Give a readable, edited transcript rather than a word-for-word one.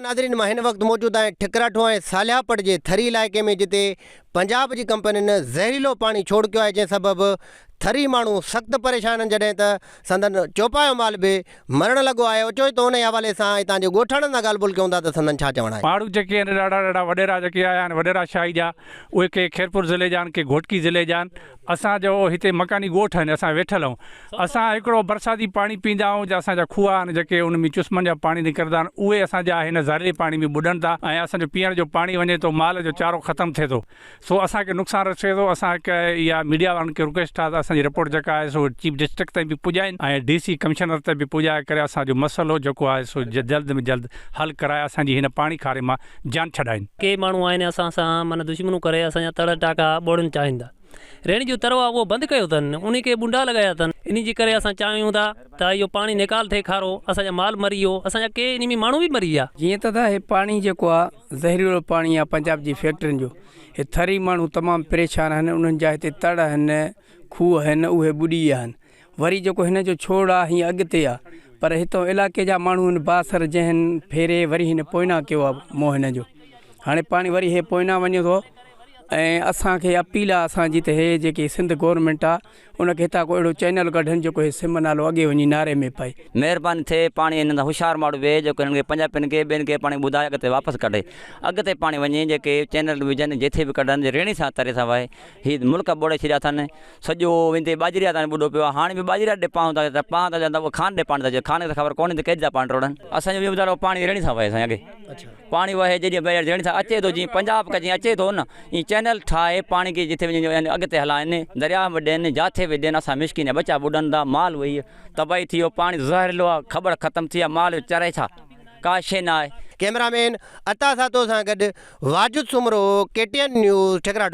ناظرين مان هن وقت موجود آهيان ٺڪراٺو ۽ سالياپڙ جي ٿري علائقي ۾ جتي پنجاب جي ڪمپنين زهريلو پاڻي ڇوڙ ڪيو آهي جنهن سبب ٿري ماڻهو سخت پريشان آهن جڏهن ته سندن چوپايو مال به مرڻ لڳو آهي اچو ته انهي حوالي سان هتان جي ڳوٺاڻن سان ڳالهه ٻولهه ڪيون ٿا ته سندن ڇا چوڻ آهي. ماڻهو جيڪي آهن ڏاڍا ڏاڍا وڏيرا جيڪي آيا آهن وڏيرا شاهي جا اهي ڪي خيرپور ضلعي جا آهن ڪي گهوٽڪي ضلعي جا آهن اسان جو هتي مڪاني ڳوٺ آهن اسان ويٺل آهيون اسان هڪڙو برساتي پاڻي پيندا آهيون جا اسان جا کوها آهن جيڪي ان ۾ چشمن جا پاڻي نڪرندا آهن اهي اسان جا هن زهريلي پاڻي ۾ ٻڏن ٿا ۽ اسان جو پيئڻ جو پاڻي وڃي ٿو مال جو چارو ختم ٿئي ٿو سو اسان کي نقصان رسي ٿو اسان هڪ اها ميڊيا وارن کي رڪويسٽ آهي ته اسان جي رپورٽ جيڪا آهي سو چيف ڊسٽرڪٽ تائين به پڄائين ۽ ڊي سي ڪمشنر تائين به پڄائي ڪري اسان جو مسئلو جيڪو آهي سو جلد ۾ جلد حل ڪرائي اسان جي هن پاڻي کاري مان جان ڇڏائين. ڪي ماڻهو آهن اسان سان معنيٰ دشمنون ڪري اسان جا تڙ ٽاڪا ٻوڙڻ چاهين ٿا. ريڻ جو ترو آ اهو بند ڪيو اٿن انهي کي ٻنڊا لڳايا اٿن انهي جي ڪري اسان چاهيون ٿا ته اهو پاڻي نيڪال ٿئي کارو اسان جا مال مري ويو اسان جا ڪي انهي ۾ ماڻهو به مري ويا. جيئن ته هي پاڻي جيڪو آ زهريلو پاڻي آ پنجاب جي فيڪٽرين جو هي ٿري ماڻهو تمام پريشان آهن انهن جا هتي تڙ آهن کوهه آهن اهي ٻڏي ويا آهن وري جيڪو هن جو ڇوڙ آ هي اڳتي آ پر هتو علائقي جا ماڻهو هن بااثر جنهن ڦيري وري هن پوئنا ڪيو آ منهن هن جو هاڻي پاڻي وري هي پوئنا وڃي ٿو ۽ اسان کي اپيل آ اسان جي ته هي جيڪي سنڌ گورنمينٽ آ ان کي هتان ڪو اهڙو چينل ڪڍن جيڪو هي سم نالو اڳي وڃي ناري ۾ پئي. مهرباني ٿئي پاڻي هنن سان هوشيار ماڻهو ويهي جيڪو هنن کي پنجاپين کي ٻين کي پاڻي ٻڌائي اڳتي واپس ڪڍي اڳتي پاڻي وڃي جيڪي چينل وجهن جيٿي به ڪڍن ريڻي سان تري سان وهي هي ملڪ ٻوڙي ڇڏيا اٿن سڄو ويندي ٻاجهريا تائين ٻڏو پيو آهي هاڻي به ٻاجهريا ڏي پاهون ٿا ته پاهه ٿا چون ته خان ڏي پاڻي ٿا چون خان کي ته خبر ڪونهي ته ڪيڏي ٿا پاڻي ٽوڙن اسان جو اهو ٻڌايو پاڻي ريڻي سان وهي سائين اڳي پاڻي وهي جيڏي مهل ريڻي سان اچي ٿو جيئن پنجاب کان جيئن اچي ٿو نه ائين چينل ٺاهي پاڻي کي جٿي وڃي اڳتي هلائن درياء ۾ ڏين جاٿي به ڏين اسان مسڪين جا ٻچا ٻڏن ٿا مال وهي تباهي ٿي ويو پاڻي زهريلو آهي کٻڙ ختم ٿي ويا مال چري ڇا ڪا شيء نه آهي. ڪئميرا مين عطا سهتو سان گڏ Wajid Soomro, K T N news, Thakratho.